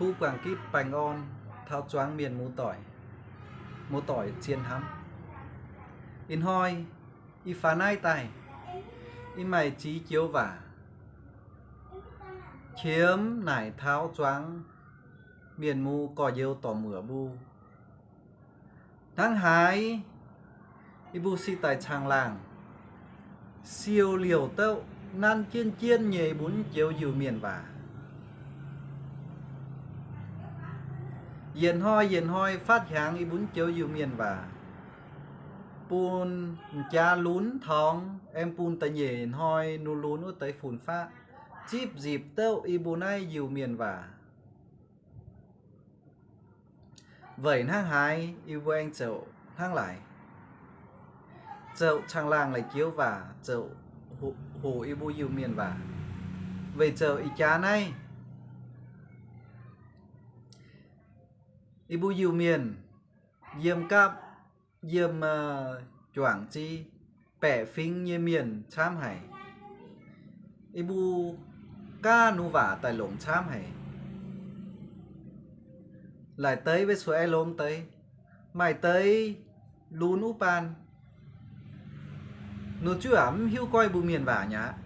Tov buangh gitv baengh orn taux zuangx mienh muoz-doic, muoz-doic zien hnamv. Ih hnoi yie faaux naaiv daaih, yie maaih ziex joux waac qiemx naaic taux zuangx mienh muoz-gorx-youz dorc muoc mbuo. Hnangv haaix, yie mbuo si daaih caangh laangh siou liouh douc nanv jienv jienv nyei mbuo joux Iu-Mienh waac. Yietc hnoi yietc hnoi faatv hiaangx yie mbuo joux Iu-Mienh waac, bun m'jaax lunx torngx, aengx bun da'nyeic hnoi nu lunx wuov deix fun-faqv zipv nzipc douc yie mbuo naaiv Iu-Mienh waac. Weic hnangv haaix yie mbuo aengx zoux hnangv laaic, zoux caangh laangh la'jiex waac, zoux hoqc yie mbuo Iu-Mienh waac? Weic zoux ih jaax naaiv yie mbuo Iu-Mienh yiem gapv, yiem juangc ziex baeqc fingx nyei mienh camv haic. Yie mbuo gaav nu waac daaih longc camv haic. Laaix deix weic zuqc aengx longx deix, maaih deix lunx wuov baan, nu zuqc mv hiuv goiv mbuo mienh waac nyei aqv.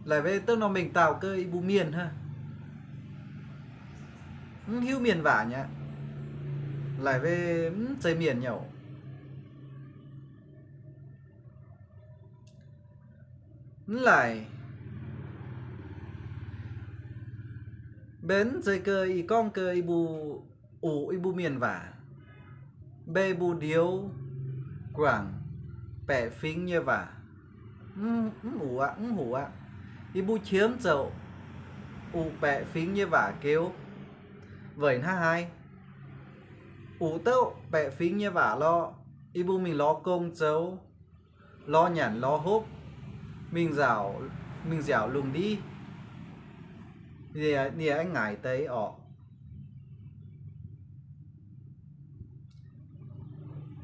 Laaix weic duqv norm mengh dauh gau yie mbuo mienh hnangv, mv hiuv mienh waac nyei aqv. Laaix weic mv zeiz mienh nyei oc. Mv laaix, mbenc mv zeiz gau yie gorngv gau yie mbuo oc, yie mbuo mienh waac, mbe mbuo ndioux guangc baeqc fingx nyei waac, mv oc aqv, mv hoqc aqv. Yie mbuo qiemx zoux oc baeqc fingx nyei waac geux. Weic hnangv haaix? Oc douc baeqc fingx nyei waac lorqc, yie mbuo mingh lorz gong zoux, lorz nyanc lorz hopv, mingh nziaauc, mingh nziaauc lungh ndiev, nie aengx ngaaic deix orqc.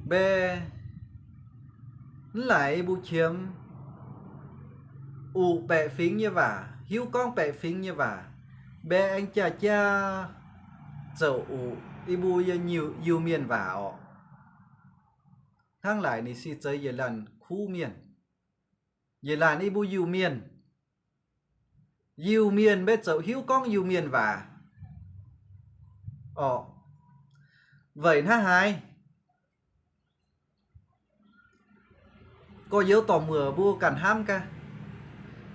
Mbe, mv laaix yie mbuo qiemx oc baeqc fingx nyei waac, hiuv gorngv baeqc fingx nyei waac, mbe aengx jaa-jaa zoux oc yie mbuo nyei Iu-Mienh waac orqc. Hnangv laaic ninh se zeiz yietc laanh kuv mienh, yietc laanh yie mbuo Iu-Mienh. Iu-Mienh mbe zoux hiuv gorngv Iu-Mienh waac orqc. Weic hnangv haaix? Gorx-youz dorc muoc mbuo ganh hnamv gaax.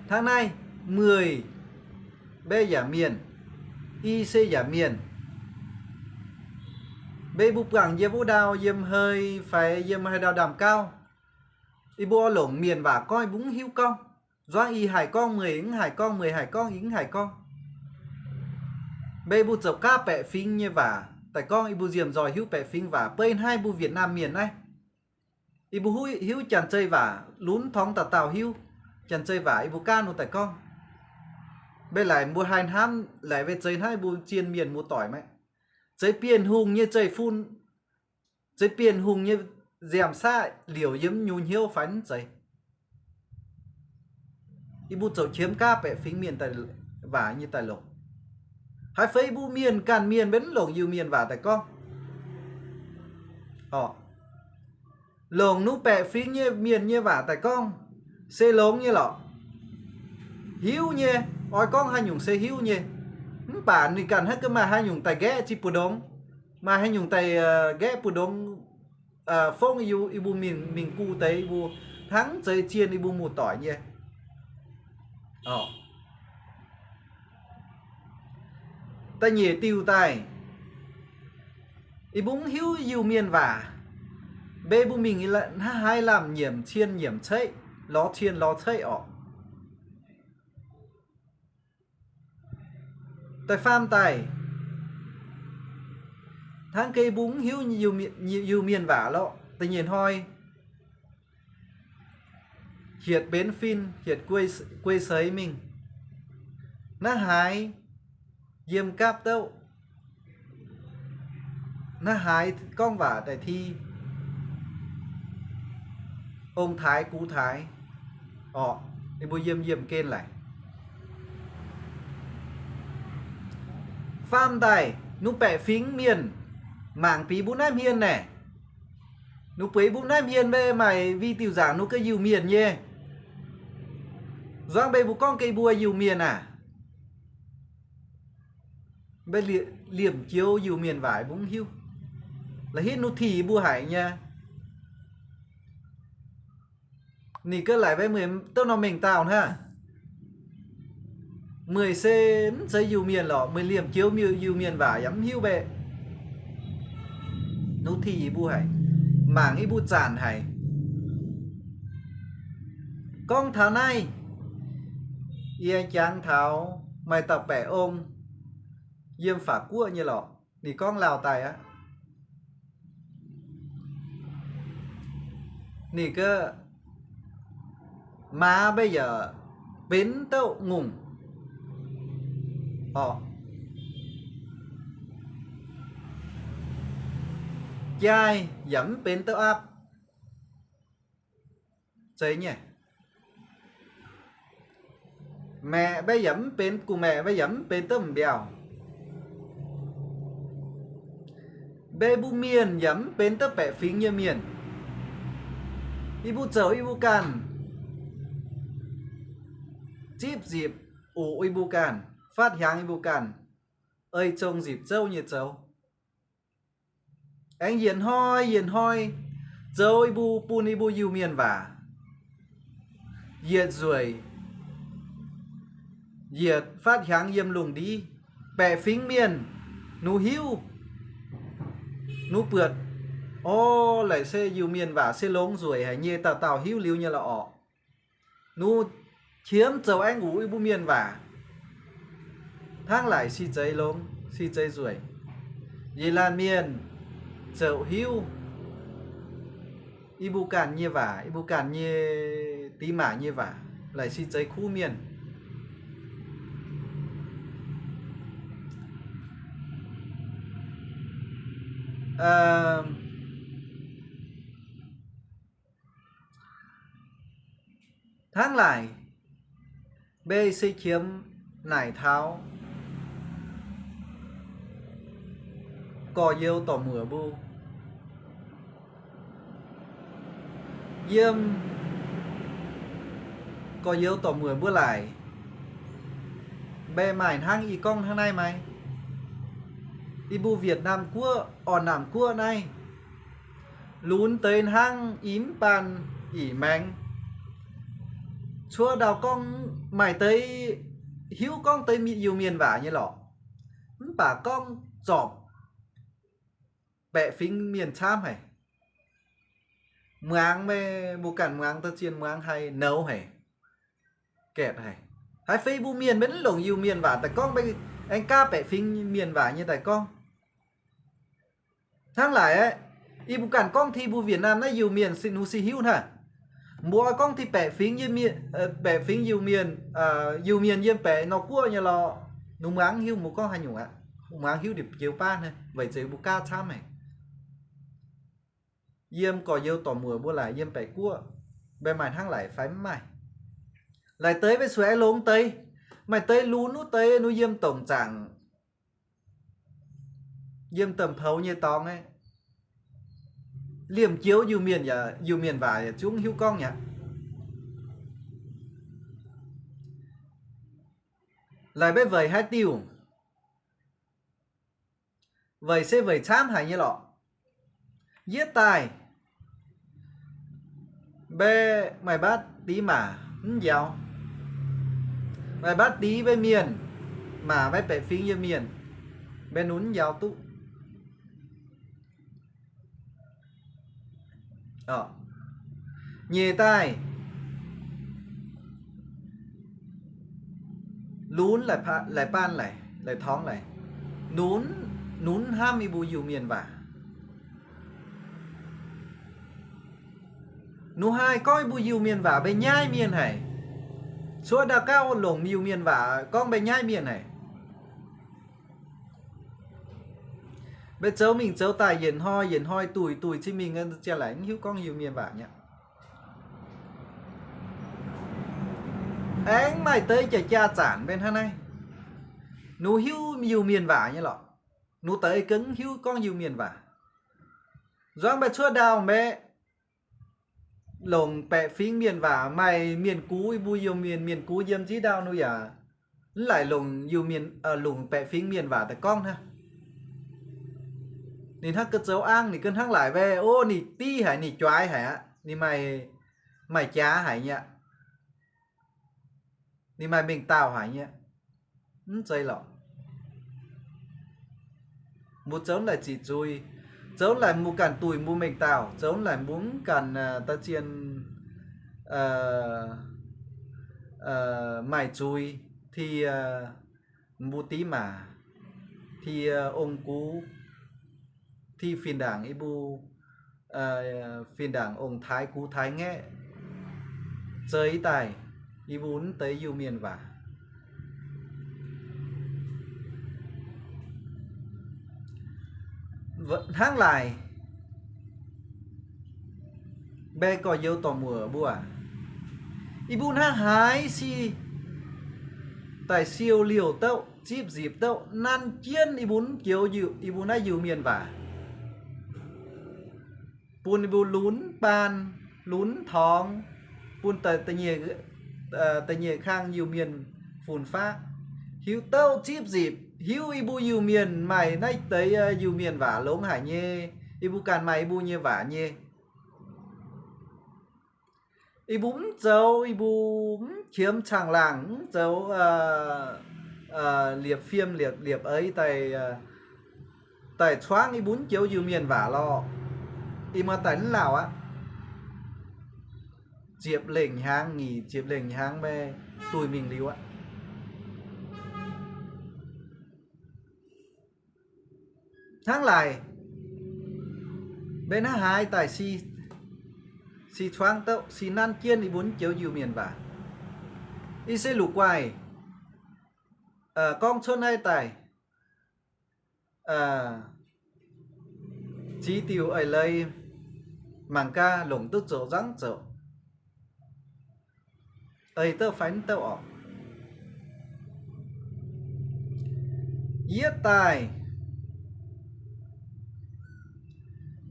Hnangv naaiv, mueiz, mbe yaac mienh, i se yaac mienh. Mbe mbuo buangh yiem wuov ndau, yiem hei fai yiem haaix ndau ndaamv-gauv, yie mbuo oix longc mienh waac gorngv yie mbuo mv hiuv gorngv. Nzuangv i haih gorngv meih mv haih gorngv, meih haih gorngv i mv haih gorngv. Mbe mbuo zoux gaav baeqc fingx nyei waac daaih gorngv, yie mbuo nziemc nzoih hiuv baeqc fingx waac. Beiv hnangv yie mbuo Việt Nam mienh naaiv, yie mbuo hiuv janx-zei waac, lunx torngx dauh dauh hiuv. Janx-zei waac yie mbuo gaav nu daaih gorngv. Mbe laaix mbuo haih hnamv laaix weic zeiz hnangv yie mbuo zien mienh muoz-doic maiv zeiz Bienh Hungh nyei zeiv-fun, zeiz Bienh Hungh nyei nziaamv-saqv liouc yiem nyungc hnyouv fai mv zeiz. Yie mbuo zoux qiemx gaav baeqc fingx mienh waac nyei daaih longc. Haaix feix yie mbuo mienh ganh mienh mbenc mv longc Iu-Mienh waac daaih gorngv orqc. Longc nuv baeqc fingx nyei mienh nyei waac daaih gorngv se longx nyei lorqc. Hiuv nyei, oix gorngv haaix nyungc se hiuv nyei. Mv baac ninh ganh hnangv ga'maaih haaix nyungc daaih nqaeqv zinh mbu'ndongx, maaih haaix nyungc daaih nqaeqv mbu'ndongx, fongv yie mbuo mingh, mingh gu deix yie mbuo hnangv mv zeiz zien yie mbuo muoz-doic nyei. Da'nyeic diuh daaih, yie mbuo mv hiuv Iu-Mienh waac, mbe mbuo mingh hnangv haaix lamh nyiemc cien nyiemc ceqv, lorz cien lorz ceqv orqc. Da'faam daaih, hnangv ga'naaiv mbuo mv hiuv Iu-Mienh waac lorqc, da'nyeic hnoi hietc benx fin, hietc guei seix mingh. Naaiv haaix yiem gapv douc, naaiv haaix gorngv waac daaih ti, ong-taaix gux-taaix orqc, ninh mbuo yiem yiemh gen laic. Faam daaih, nux baeqc fingx mienh mangc bieqc mbuo naaiv hmien naaic. Nux bueix mbuo naaiv hmien mbe maaih vi diuh nzaangc nux ga'Iu-Mienh nyei. Nzuangv mbe mbuo gorngv ga'mbuo Iu-Mienh aah, mbe liemh joux Iu-Mienh waac mbuo mv hiuv. La'hitv nux tih mbuo haic nyei. Ninh ga'laic mbe meih duqv nor mengh dauh hnangv. Meih se mv zeiz Iu-Mienh lorqc, meih liemh joux Iu-Mienh waac yaac mv hiuv mbe. Nux tih mbuo haic, mangc i mbuo zanc haic. Gorngv taux naaiv, yie jangx taux maaih dauh baeqc ong yiem Faatv Guoqv nyei lorqc, ninh gorngv lauh daaih aqv. Ninh ga'maaz mbe yaac benx douc ngongh orqc, jaai yaac mv benx douc aapv. Zeiz nyei. Maeqc mbe yaac mv benx gu'maeqc, mbe yaac mv benx douc m'mbiauh. Mbe mbuo mienh yaac mv benx douc baeqc fingx nyei mienh. Yie mbuo zoux yie mbuo ganh, zipv nzipc oc yie mbuo ganh, faatv hiaangx yie mbuo ganh, ei zong nzipc zouv nyei zoux. Aengx yietc hnoi yietc hnoi zoux yie mbuo bun yie mbuo Iu-Mienh waac yietc nzueic, yietc faatv hiaangx yiem lungh ndiev. Baeqc fingx mienh nux hiuv, nux buatc, o, laic se Iu-Mienh waac se longx nzueic haic nyei, dauh dauh hiuv liuz nyei lorqc. Nux qiemx zoux aengx uc yie mbuo mienh waac, hnangv laic si zeiz longx si zeiz nzueic. Yietc laanh mienh zoux hiuv yie mbuo ganh nyei waac, yie mbuo ganh nyei diex maac nyei waac, laic si zeiz kuv mienh. Hnangv laic, mbe se qiemx naaic taux gorx-youz dorc muoc mbuo. Yiem gorx-youz dorc muoc mbuo laic, mbe maaih hnangv yie gorngv hnangv naaiv maiv? Yie mbuo Việt Nam guoqv, Orn Namc guoqv naaiv, lunx deix hnangv i mv baan ic maengx. Cuotv ndau gorngv maaih deix hiuv gorngv deix Iu-Mienh waac nyei lorqc, mv baac gorngv zorpc baeqc fingx mienh camv haic. Muangx meih mbuo ganh muangx da'zien muangx haih nouz haic, gaetc haic. Haaix fei mbuo mienh mbenc longc Iu-Mienh waac daaih gorngv, mbenc aengx gaav baeqc fingx mienh waac nyei daaih gorngv. Hnangv laic aeqv, yie mbuo ganh gorngv ti mbuo Việt Nam naaiv Iu-Mienh se nux se hiuv hnangv. Mbuo gorngv ti baeqc fingx, baeqc fingx Iu-Mienh, Iu-Mienh yiem baeqc nor guoqv nyei lorqc, nux muangx hiuv mbuo gorngv haaix nyungc aqv. Muangx hiuv ndipc joux baav hnangv, weic zuqc mbuo gaav camv haic. Yiem gorx-youz dorc muoc mbuo laic yiem baeqc guoqv, mbenc maaih hnangv laic fai mv maaih? Laic deix mbe sueih aengx longx deix, maaih deix lunx wuov deix nux yiem domh zaangc, yiem domh poux nyei dorngx aqv. Liemh joux Iu-Mienh, Iu-Mienh waac yaac zungv hiuv gorngv mi'aqv. Laic mbe weic haaix diuc? Weic se weic camv haic nyei lorqc. Yietv daaih mbe maaih mbatv dix maac mv njaaux, maaih mbatv dix mbe mienh, maac mbe baeqc fingx yiem mienh, mbe nunc mv njaaux duqv. Nyeic daaih lunx laic baan laic, laic torngx laic, nunc, nunc hnamv yie mbuo Iu-Mienh waac. Nux haih gorngv yie mbuo Iu-Mienh waac mbe nyaiv mienh haic. Cuotv ndau gauh longc Iu-Mienh waac gorngv mbe nyaiv mienh haic. Mbe zoux mingh zoux daaih yietc hnoi yietc hnoi duih duih cin mingh ziangh laic mv hiuv gorngv Iu-Mienh waac mi'aqv. Aengx maaih deix jaax jaa zanc mbe hnangv naaiv. Nux hiuv Iu-Mienh waac nyei lorqc. Nux deix gengh hiuv gorngv Iu-Mienh waac. Nzuangv mbaeqc cuotv ndau mbaeqc longc baeqc fingx mienh waac, maaih mienh gux, yie mbuo Iu-Mienh mienh gux yiem nziv ndau nux yaac mv laaic longc Iu-Mienh, longc baeqc fingx mienh waac daaih gorngv hnangv. Ninh hnangv ga'zoux angv, ninh ga'hnangv laaic mbaeqc, o, ninh div haic, ninh juaix haic aqv, ninh maaih, maaih jaax haic nyei aqv. Ninh maaih mengh dauh haic nyei. Mv zeiz lorqc. Mbuo zoux laaic ziqc zuiz, zoux laaic mbuo ganh duih mbuo mengh dauh, zoux laaic mbuo mv ganh da'zien maaih zuiz, tie mbuo div maac, tie ong-gux, tie fih ndaangc yie mbuo, fih ndaangc ong-taaix gux-taaix ngaeqv zeix daaih yie mbuo mv deix Iu-Mienh waac. Hnangv laaic, mbaeqc gorx-youz dorc-muoc mbuo, yie mbuo hnangv haaix si daaih siou liouh douc, zipv nzipc douc, nanv jienv yie mbuo mv joux, yie mbuo naaiv Iu-Mienh waac, bun yie mbuo lunx baan, lunx torngx, bun da'nyeic kang Iu-Mienh fun-faqv hiuv douc zipv nzipc, hiuv yie mbuo Iu-Mienh maaih naaiv deix Iu-Mienh waac longx haic nyei. Yie mbuo ganh maaih yie mbuo nyei waac nyei. Yie mbuo mv zoux, yie mbuo mv qiemx caangh laangh, mv zoux liepc fiem liepc eix daaih cuangv yie mbuo mv joux Iu-Mienh waac lorqc, yie mbuo daaih mv lauh aqv. Ziepc lengh hnyangx, nyic ziepc lengh hnyangx maiv duih mingh liuz aqv. Hnangv laaic, mbenc hnangv haaix daaih si cuangv douc, si nanv jienv yie mbuo mv joux Iu-Mienh waac. Yie se lukv guaih gorngv cuotv naaiv daaih, ziex diuc eix leiz mangc gaax longc duqv zoqc nzangv zoqc, eix douc fai mv douc orqc. Yietv daaih,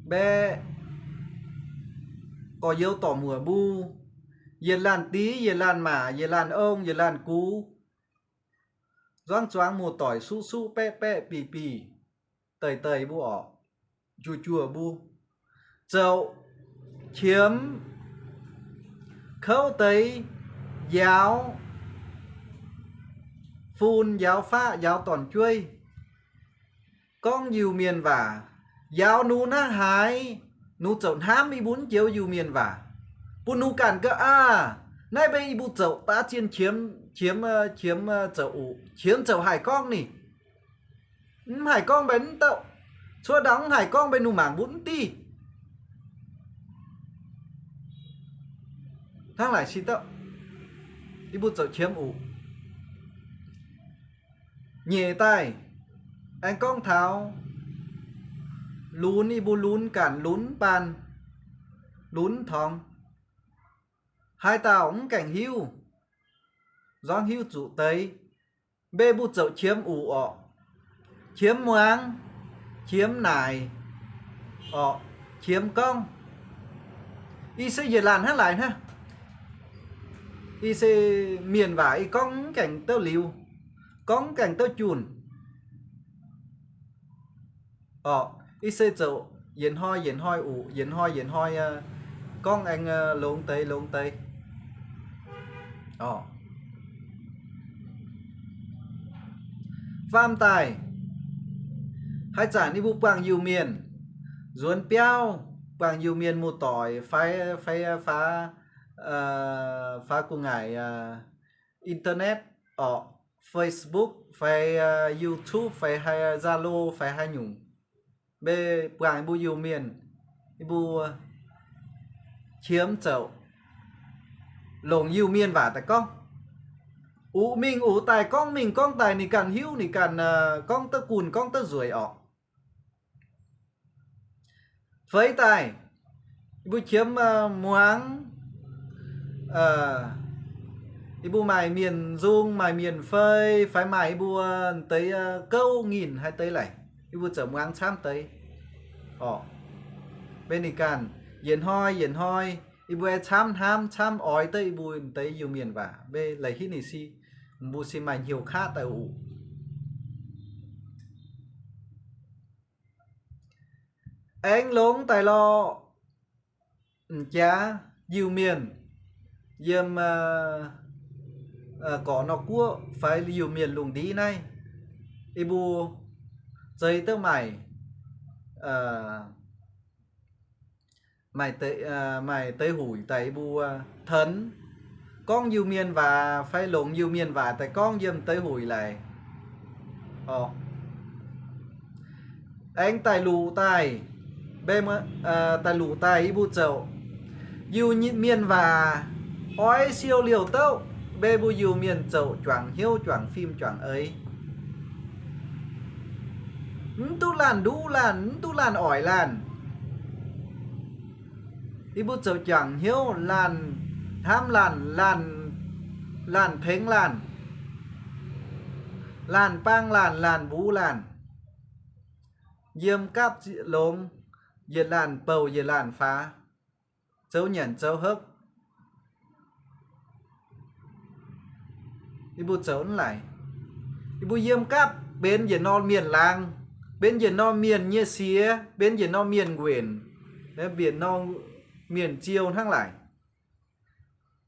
mbaeqc gorx-youz dorc-muoc mbuo, yietc laanh diex, yietc laanh maac, yietc laanh ong, yietc laanh gux, nzuangv zuangx muoz-doic, suqv suqv baeqv baeqv bih bih, deic deic mbuo orqc, juoh juoh mbuo, zoux qiemx kouv deix, njaaux fun, njaaux faqv, njaaux dorn-jueiv, gorngv Iu-Mienh waac, njaaux nux hnangv haaix, nux zoux hnamv yie mbuo mv joux Iu-Mienh waac, bun nux ganh ga'aah aav, naaiv mbe yie mbuo zoux daav zien qiemx, qiemx, qiemx zoux uqc, qiemx zoux haih gorngv ninh. Mv haih gorngv mbe mv douc. Cuotv ndau mv haih gorngv mbe nux mangc mbuo mv div. Hnangv laaic si douc, yie mbuo zoux qiemx uqc. Nyeic daaih, aengx gorngv taux lunx, yie mbuo lunx ganh, lunx baan, lunx torngx, haaix dauh mv gaengh hiuv, nzorng hiuv zuqc deix, mbe mbuo zoux qiemx uqc orqc, qiemx muangx, qiemx naaic orqc, qiemx gorngv. Ih se yietc laanh hnangv laaic hnangv. Ih se mienh waac ih gorngv mv gaengh douc liuz, gorngv mv gaengh douc junh orqc. Ih se zoux yietc hnoi yietc hnoi uqc, yietc hnoi yietc hnoi gorngv aengx longx deix longx deix orqc. Faam daaih, haaix zanc yie mbuo buangh Iu-Mienh nzuonx biauv, buangh Iu-Mienh muoz-doic fai, fai faaux, faaux gu'nguaaic internet orqc, Facebook fai YouTube fai haaix Zalo fai haaix nyungc, mbe buangh yie mbuo Iu-Mienh, yie mbuo qiemx zoux longc Iu-Mienh waac daaih gorngv. Uqc mingh uqc daaih, gorngv mingh gorngv daaih, ninh ganh hiuv, ninh ganh gorngv duqv gunh, gorngv duqv nzueic orqc. Feix daaih, yie mbuo qiemx muangx, Yie mbuo maaih mienh nzung, maaih mienh fei, fai maaih yie mbuo deix gouv nginh haaix deix laic, yie mbuo ziouc muangx camv deix. Orqc, mbe ninh ganh, yietc hnoi yietc hnoi yie mbuo aengx camv hnamv, camv oix duqv yie mbuo deix Iu-Mienh waac, mbe la'hitv ninh si, mbuo si maaih hnyouv kaqv daaih oc. Aengx longx daaih lorqc. M'jaax Iu-Mienh yiem gorqv-norm-guoqv fai Iu-Mienh lungh ndiev naaiv, yie mbuo zeix duqv maaih, maaih deix huic daaih yie mbuo tenx gorngv Iu-Mienh waac fai longc Iu-Mienh waac daaih gorngv yiem deix huic laic. Aengx daaih luqc daaih, daaih luqc daaih yie mbuo zouc Iu-Mienh waac oix siou liouh douc, mbe mbuo Iu-Mienh zouc juangc hnyouv, juangc fim, juangc eix. Mv duqv laanh nduov laanh, mv duqv laanh oix laanh. Yie mbuo zouc juangc hnyouv, laanh hnamv laanh, laanh tengx laanh, laanh bang laanh, laanh mbuox laanh, yiem gapv longx, yietc laanh bouh yietc laanh faaux, zoux nyanc zoux hopv. Yie mbuo zoux mv laic. Yie mbuo yiem gapv benx yietc norm mienh laangz, benx yietc norm mienh nyei siex, benx yietc norm mienh nquenc, benx norm mienh ziou hnangv laic.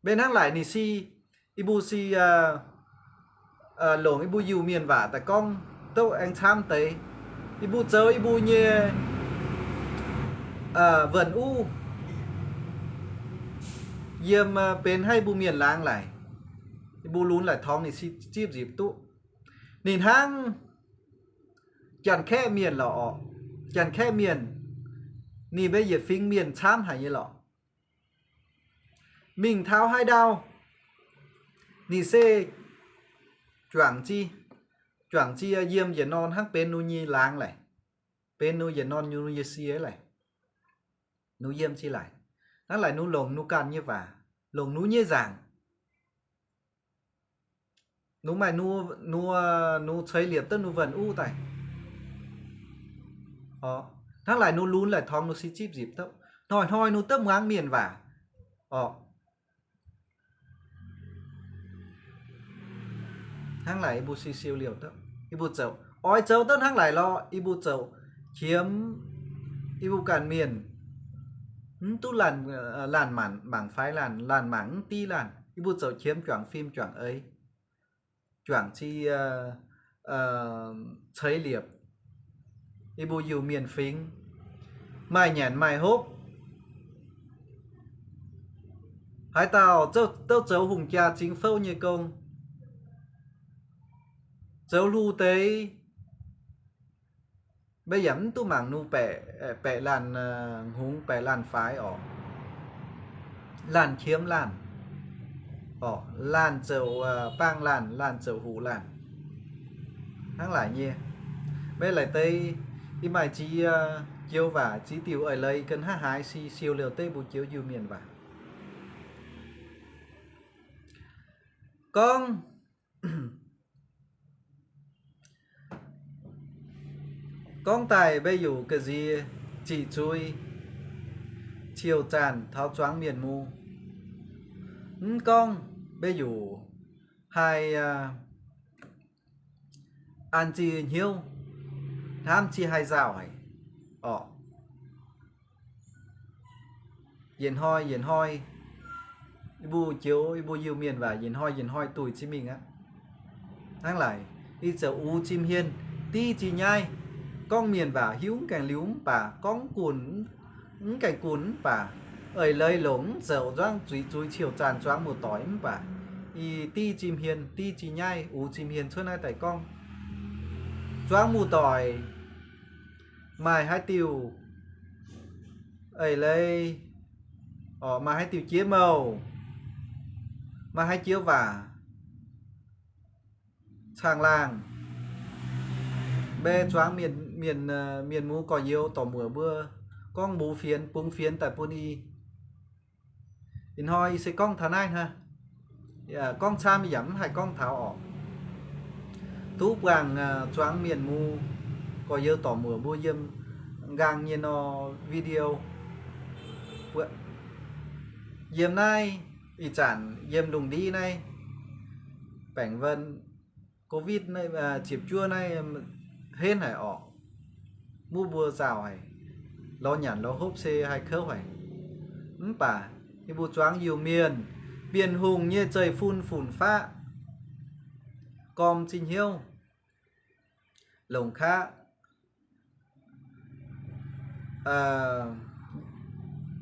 Mbe hnangv laic ninh si, yie mbuo si longc yie mbuo Iu-Mienh waac daaih gorngv duqv aengx camv deix. Yie mbuo zoux yie mbuo nyei wuonh uv yiem benx haiv mbuo mienh laangz laic. Yie mbuo lunx laic torngx ninh si zipv nzipc duqv. Ninh hnangv Janx-Kaeqv mienh lorqc. Janx-Kaeqv mienh, ninh mbe yietc fingx mienh camv haic nyei lorqc. Mingh taux haaix ndau, ninh se juangc zi, juangc zi yiem yietc norm hnangv benx nu nyei laangz laic, benx nu yietc norm nu nyei sie laic. Nu yiem zi laic, hnangv laic nu longc nu ganh nyei waac, longc nu nyei nzaangc. Nu maaih nu, nu ceix liepc duqv nu wuonh uv daaih. Hnangv laic nu lunx laic torngx nu si zipv nzipc duqv, hnoi-hnoi nu duqv muangx mienh waac. Orqc, hnangv laic yie mbuo si siou liouh duqv, yie mbuo zoux oix zoux duqv hnangv laic lorqc. Yie mbuo zoux qiemx yie mbuo ganh mienh, mv duqv laanh mangc faix laanh, laanh mangc mv div laanh. Yie mbuo zoux qiemx juangc fim juangc eix, juangc zi ceix liepc yie mbuo Iu-Mienh fingx, maaih nyanc maaih hopv. Haaix dauh duqv zoux hungh jaa zingx fouv nyei gong, zoux hlo deix, mbe yaac mv duqv mangc nu baeqc laanh hngongx, baeqc laanh faix orqc. Laanh qiemx laanh, orqc, laanh zoux baang laanh, laanh zoux huc laanh, hnangv laic nyei. Mbe laic deix, yie maaih ziex joux waac, ziex diuc eix leiz ga'hnangv haaix si siou liouh deix mbuo joux Iu-Mienh waac. Gorngv, gorngv daaih mbe yuc ga'nziex ziqc zuiz ciouh zaanh taux zuangx mienh mu. Mv gorngv mbe yuc haih an ziex hnyouv, hnamv ziex haih nzauh haic orqc. Yietc hnoi yietc hnoi, yie mbuo joux yie mbuo Iu-Mienh waac yietc hnoi yietc hnoi duih ziex mingh aqv. Hnangv laic, ih zoux uix ziex hmien, div ziex nyaiv, gorngv mienh waac hiuv mv gaengh liuz mv baac, gorngv gunv mv gaengh gunv mv baac, eix leiz longc mv zoux nzuangv zuiz zuiz ciouh zaanh zuangx muoz-doic mv baac, ih div ziex hmien, div ziex nyaiv, uix ziex hmien cuotv naaiv daaih gorngv zuangx muoz-doic maaih haaix diuh eix leiz, orqc, maaih haaix diuh jiex mouh, maaih haaix joux waac caangh laangh, mbe zuangx mienh, mienh, mienh mbuo gorx-youz dorc-muoc mbuo gorngv mbuox fienx bungx fienx daaih bun i. Ih hnoi i se gorngv taux naaiv hnangv. Gorngv camv yaac mv haih gorngv taux orqc. Duqv buangh zuangx mienh mu, gorx-youz dorc-muoc mbuo yiem nqaang nyei nor video. Yiem naaiv ih zanc yiem lungh ndiev naaiv baengc wuonh, covid ziepc juov naaiv henv haic orqc. Muv mbuo zaauh haic, lorz nyanc lorz hopv se haih kouv haic. Mv baac yie mbuo zuangx Iu-Mienh, Bienh Hungh nyei zeiv-fun fun-faqv, gorm zinh hnyouv, longc kaqv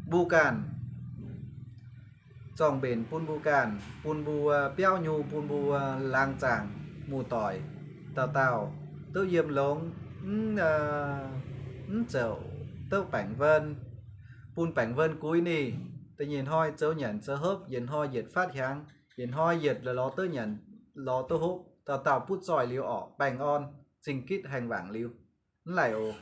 mbuo ganh, zorng-mbenc bun mbuo ganh, bun mbuo biauv nyei, bun mbuo laangz zaangc muoz-doic dauh dauh duqv yiem longx, mv zouc duqv baengc wuonh, bun baengc wuonh guix ninh. Da'nyeic hnoi zoux nyanc zoux hopv, yietc hnoi yietc fatv hiaangx, yietc hnoi yietc lorz duqv nyanc lorz duqv hopv, dauh dauh butv zoih liuz orqc, baengh orn, zingh gitv haengh wangc liuz. Mv laic oc.